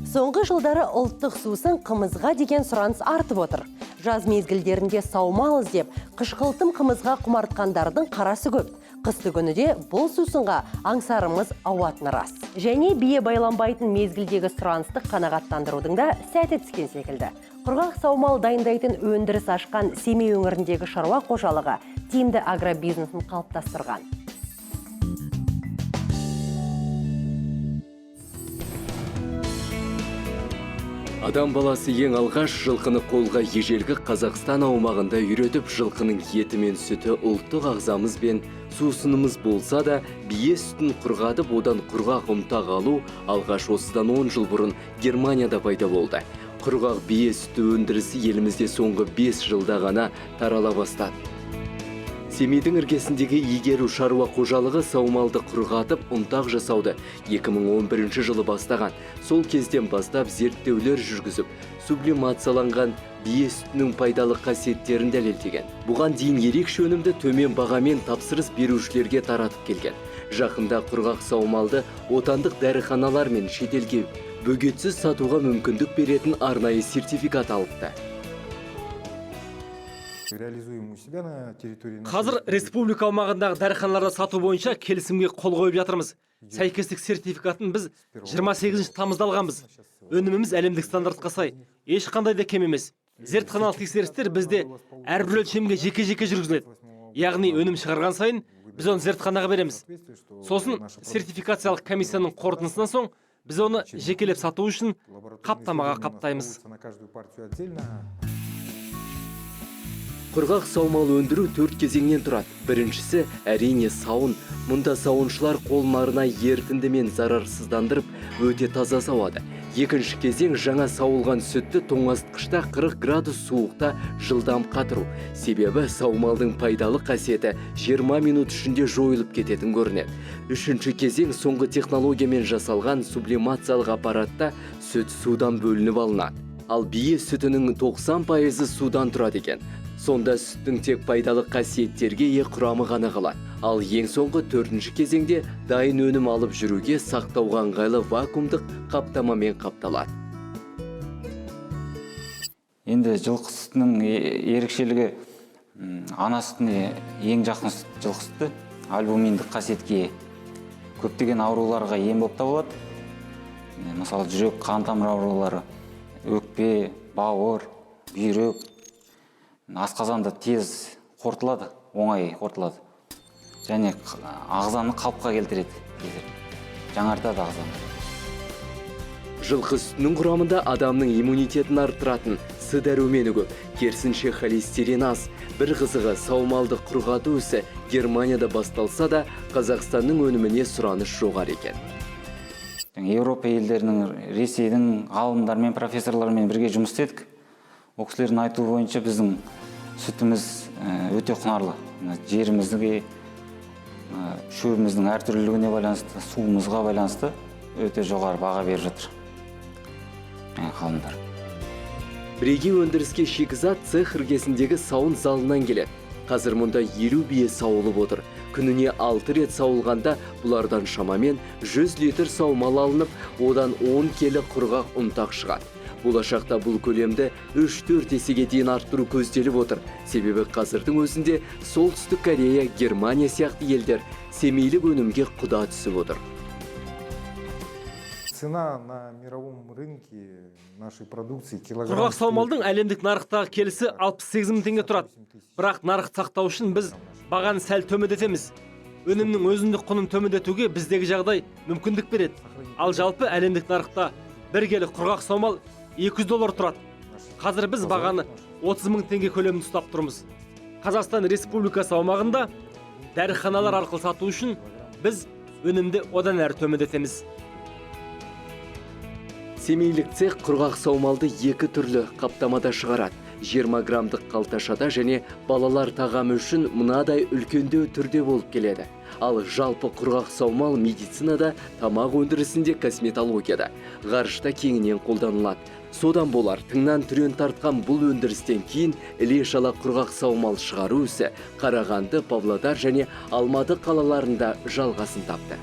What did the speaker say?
Соңғы жылдары ұлттық сусын қымызға деген сұраныс артып отыр. Жаз мезгілдерінде саумал іздеп, қышқылтым қымызға құмартқандардың қарасы көп. Қысты күні де бұл сусынға аңсарымыз ауатыны рас. Және бие байланбайтын мезгілдегі сұранысты қанағаттандырудың да сәті түскен секілді. Құрғақ саумал дайындайтын өндіріс ашқан Семей өңіріндегі шаруа қожалығы тиімді агробизнесін қалыптастырған. Адам баласы ең алғаш жылқыны қолға ежелгі Қазақстан аумағында үйретіп, жылқының еті мен сүті ұлттық ағзамыз бен сусынымыз болса да, бие сүтін құрғатып, одан құрғақ ұнтақ алу алғаш осыдан 10 жыл бұрын Германияда пайда болды. Құрғақ бие сүті өндірісі елімізде соңғы 5 жылда ғана тарала бастады. Семейдің іргесіндегі Игеру шаруа қожалығы саумалды құрғатып, ұнтақ жасауды 2011 жылы бастаған. Сол кезден бастап зерттеулер жүргізіп, сублимацияланған бие сүтінің пайдалы қасиеттерін дәлелдеген. Бұған дейін ерекше өнімді төмен бағамен тапсырыс берушілерге таратып келген. Жақында құрғақ саумалды отандық дәріханалар мен шетелге бөгетсіз сатуға мүмкіндік беретін арнайы сертификат алыпты. Реализуем у себя на территории нашей Қазір республики. Республика аумағындағы дәріханаларда сату бойынша келісімге қол қойып жатырмыз. Сәйкестік сертификатын біз 28 тамызда алғанбыз. Өніміміз әлемдік стандартқа сай, ешқандай да кем емес. Зертханалық тексерістер бізде әрбір өлшемге жеке-жеке жүргізіледі. Яғни өнім шығарған сайын біз оны зертханаға береміз. Сосын сертификациялық комиссияның қорытындысынан соң біз оны жекелеп сату үшін қаптамаға қаптаймыз. На каждую партию отдельно. Құрғақ саумал өндіру төрт кезеңнен тұрады. Біріншісі, әрине, сауын. Мұнда сауыншылар қолын арнайы ерітіндімен зарарсыздандырып, өте таза сауады. Екінші кезең — жаңа сауылған сүтті тоңазытқышта 40 градус суықта жылдам қатыру. Себебі саумалдың пайдалы қасиеті 20 минут ішінде жойылып кететін көрінеді. Үшінші кезең — соңғы технологиямен жасалған сублимациялық аппаратта сүт судан бөлініп алынады. Ал бие сүтінің 90%-ы судан тұрады екен. Сонда сүттің тек пайдалы қасиеттерге ие құрамы ғана қалады. Ал ең соңғы төртінші кезеңде дайын өнім алып жүруге, сақтауға ыңғайлы вакуумдық қаптамамен қапталады. Енді жылқы сүтінің ерекшелігі, ана сүтіне ең жақын сүт жылқы сүті, альбуминдік қасиетке ие. Көптеген ауруларға ем болып табылады. Мысалы, жүрек қан тамыр аурулары, өкпе, бауыр, бүйрек, асқазанда тез қорытылады, оңай қорытылады және ағзаны қалыпқа келтіреді, тезірек жаңартады ағзаны. Жылқы сүтінің құрамында адамның иммунитетін арттыратын С дәрумені көп, керісінше холестерин аз. Бір қызығы, саумалды құрғату ісі Германияда басталса да, Қазақстанның өніміне сұраныс жоғары екен. Жаңа Еуропа елдерінің, Ресейдің ғалымдарымен, профессорлармен бірге жұмыс істедік. Ол кісілердің айтуы бойынша, біздің сүтіміз өте құнарлы. Мына жерімізге, шөбіміздің әртүрлілігіне байланысты, суымызға байланысты өте жоғары баға беріп жатыр ғалымдар. Бірегей өндіріске шикізат цех іргесіндегі сауын залынан келеді. Қазір мұнда 50 бие сауылып отыр. Күніне 6 рет сауылғанда бұлардан шамамен 100 литр саумал алынып, одан 10 келі құрғақ ұнтақ шығады. Болашақта бұл көлемді 3-4 есеге дейін арттыру көзделіп отыр. Себебі қазірдің өзінде Солтүстік Корея, Германия сияқты елдер семейлік өнімге құда түсіп отыр. Цена на мировом рынке нашей продукции килограмм. Құрғақ саумалдың әлемдік нарықтағы келісі 68 мың теңге тұрады. Бірақ нарықты сақтау үшін біз бағаны сәл төмендетеміз. Өнімнің өзіндік құнын төмендетуге біздегі жағдай мүмкіндік береді. Ал жалпы әлемдік нарықта бір келі құрғақ саумал 200 доллар тұрады. Қазір біз бағаны 30 мың теңге көлемінде ұстап тұрмыз. Қазақстан Республикасы аумағында дәріханалар арқылы сату үшін біз өнімді одан әрі төмендетеміз. Семейлік цех құрғақ саумалды екі түрлі қаптамада шығарады. 20 граммдық қалташада және балалар тағамы үшін мынадай үлкендеу түрде болып келеді. Ал жалпы құрғақ саумал медицинада, тамақ өндірісінде, косметологияда, ғарышта кеңінен қолданылады. Содан болар, тыңнан түрен тартқан бұл өндірістен кейін іле шала құрғақ саумал шығару ісі Қарағанды, Павлодар және Алматы қалаларында жалғасын тапты.